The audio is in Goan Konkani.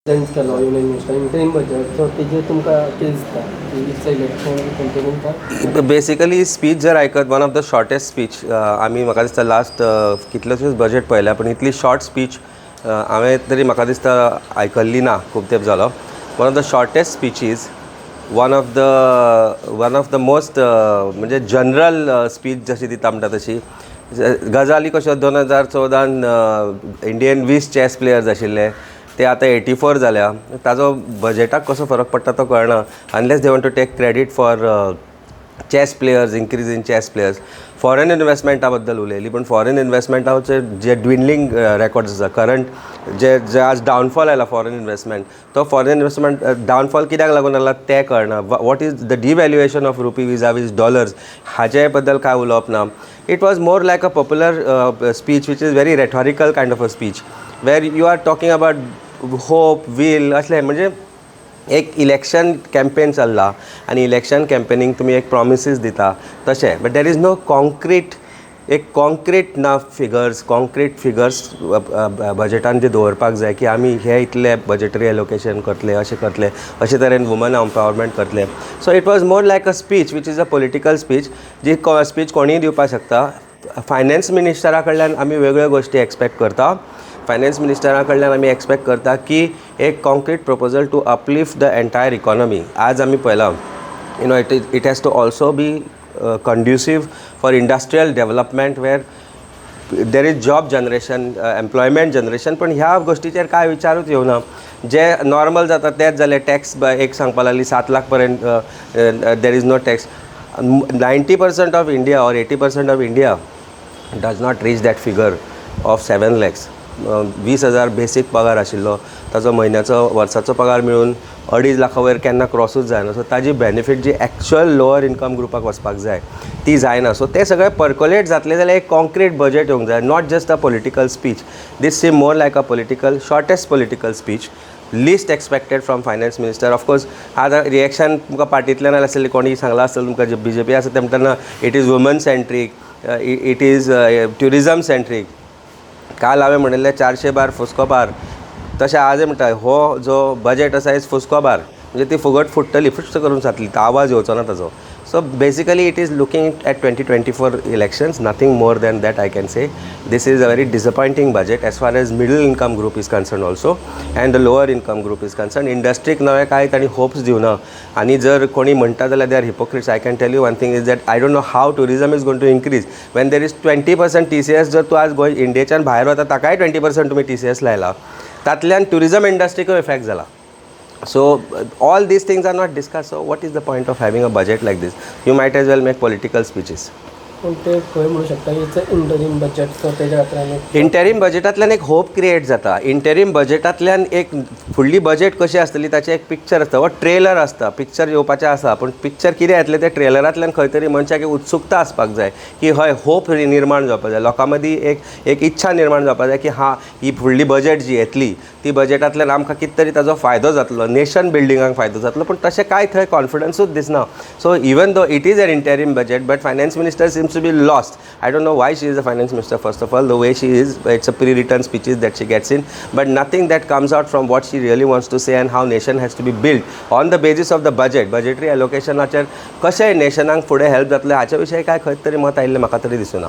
प्रेझेंट केलो union minister interim budget, so तेजेर तुमकां कितें दिसता की it's election campaigning का? बेसिकली स्पीच जर आयकत, one of the shortest speech आमी म्हाका दिसता लास्ट कितलेशेच बजेट पळयल्या, पूण इतली शॉर्ट स्पीच हांवें तरी म्हाका दिसता आयकल्ली ना खूब तेंप जालो. One of the shortest speeches, one of the most म्हणजे जनरल स्पीच जशी दिता म्हणटा तशी. गजाली कश्यो, 2014न इंडियन 20 चॅस प्लेयर्स आशिल्ले, ते आतां 84 जाल्या. ताजो बजेटाक कसो फरक पडटा तो कळना, unless they want to take credit for chess players, increase in chess players. Foreign इन्वेस्टमेंटा बद्दल उलयली, पूण फॉरेन इन्वेस्टमेंटाचे जे ड्विंडलिंग रेकॉर्ड्स आसा, करंट जे जे आज डावनफॉल आयला फॉरेन इन्वेस्टमेंट, तो फॉरेन इन्वेस्टमेंट डावनफॉल कित्याक लागून आयला तें कळना. What is the devaluation of rupee vis-a-vis dollars, हाजे बद्दल कांय उलोवप ना. It was more like a popular speech, which is very rhetorical kind of a speech, where you are talking about hope, will असलें. म्हणजे एक इलेक्शन कॅम्पेन चल्ला आनी इलेक्शन कॅम्पेनींग तुमी एक प्रॉमिसीस दिता तशें, but there is no concrete, एक कॉन्क्रीट ना फिगर्स, कॉन्क्रीट फिगर्स बजेटान जे दवरपाक जाय की आमी हे इतले बजेटरी एलोकेशन करतले, अशें करतले, अशे तरेन वुमन एम्पावरमेंट करतले. So it was more like a speech which is a political speech, ji speech कोणीय दिवपाक शकता. फायनान्स मिनिस्टरा कडल्यान आमी वेगळ्यो गोश्टी एक्सपेक्ट करता. फायनान्स मिनिस्टरा कडल्यान आमी एक्सपेक्ट करता की एक concrete proposal to uplift the entire economy. आज आमी पळयलां, it has to also be conducive for industrial development, where there is job generation, employment generation. पण ह्या गोश्टीचेर कांय विचारूच येवना. जे नॉर्मल जाता तेच जालें. टॅक्स एक सांगपा लागली, 7 लाख पर्यंत there is no tax. 90% of India or 80% of India does not reach that figure of 7 lakhs. 20,000 basic पगार आशिल्लो ताचो म्हयन्याचो, वर्साचो पगार मेळून अडीच लाखा वयर केन्ना क्रॉसूच जायना. सो ताजी बेनिफीट जी एक्चुअल लोअर इनकम ग्रुपाक वचपाक जाय ती जायना. सो ते सगळे पर्कोलेट जातले जाल्यार एक कॉन्क्रीट बजेट येवंक जाय, not just a political speech. This seem more like a political, shortest political speech, least expected from finance minister. Of course, आतां रिएक्शन तुमकां पार्टींतल्यान आयलें आसतलें, कोणी सांगलां आसतलें तुमकां, जे बीजेपी आसा ते म्हणटा it is woman centric, it is tourism centric. काल हांवें म्हणिल्लें, 400 बार फुसको बार. तशें आजय म्हणटा, हो जो बजेट आसा is फुसको बार, म्हणजे ती फुगट फुट्टली, फुट्ट करून जातली, तो आवाज येवचो ना ताजो. So basically it is looking at 2024 elections, nothing more than that I can say. This is a very disappointing budget as far as middle income group is concerned also and the lower income group is concerned. इंडस्ट्रीक नवे कांय तांणी होप्स दिवना आनी जर कोणी म्हणटा जाल्यार they are hypocrites. I can tell you one thing is that I don't know how tourism is going to increase when there is 20% TCS. जर तूं आज गोंय इंडियेच्यान भायर वता, ताकाय 20% तुमी टीसीएस लायला, तातल्यान ट्युरिजम इंडस्ट्रीकूय इफेक्ट जाला. So all these things are not discussed. So what is the point of having a budget like this? You might as well make political speeches. पूण ते खंय म्हणू शकता it's a interim budget, so तेज्या खातीर आमी इंटरीम बजेटांतल्यान एक होप क्रिएट जाता. इंटरीम बजेटांतल्यान एक फुडली बजेट कशी आसतली ताचें एक पिक्चर आसता वा ट्रेलर आसता. पिक्चर येवपाचें आसा, पूण पिक्चर कितें येतलें तें ट्रेलरांतल्यान खंय तरी मनशाक एक उत्सुकता आसपाक जाय की हय, होप निर्माण जावपाक जाय. लोकां मदीं एक एक इच्छा निर्माण जावपाक जाय की हां, ही फुडली बजेट जी येतली ती बजेटांतल्यान आमकां कितें तरी ताजो फायदो जातलो, नेशन बिल्डिंगाक फायदो जातलो. पूण तशें कांय थंय कॉन्फिडन्सूच दिसना. So even though it is an interim budget, but finance minister seems to be lost. I don't know why she is the finance minister, first of all. The way she is, it's a pre-written speeches that she gets in, but nothing that comes out from what she really wants to say and how nation has to be built on the basis of the budget. Budgetary allocationाचेर कशें नेशनाक फुडें हेल्प जातलें हाच्या विशयी काय खंय तरी मत आयिल्लें म्हाका तरी दिसना.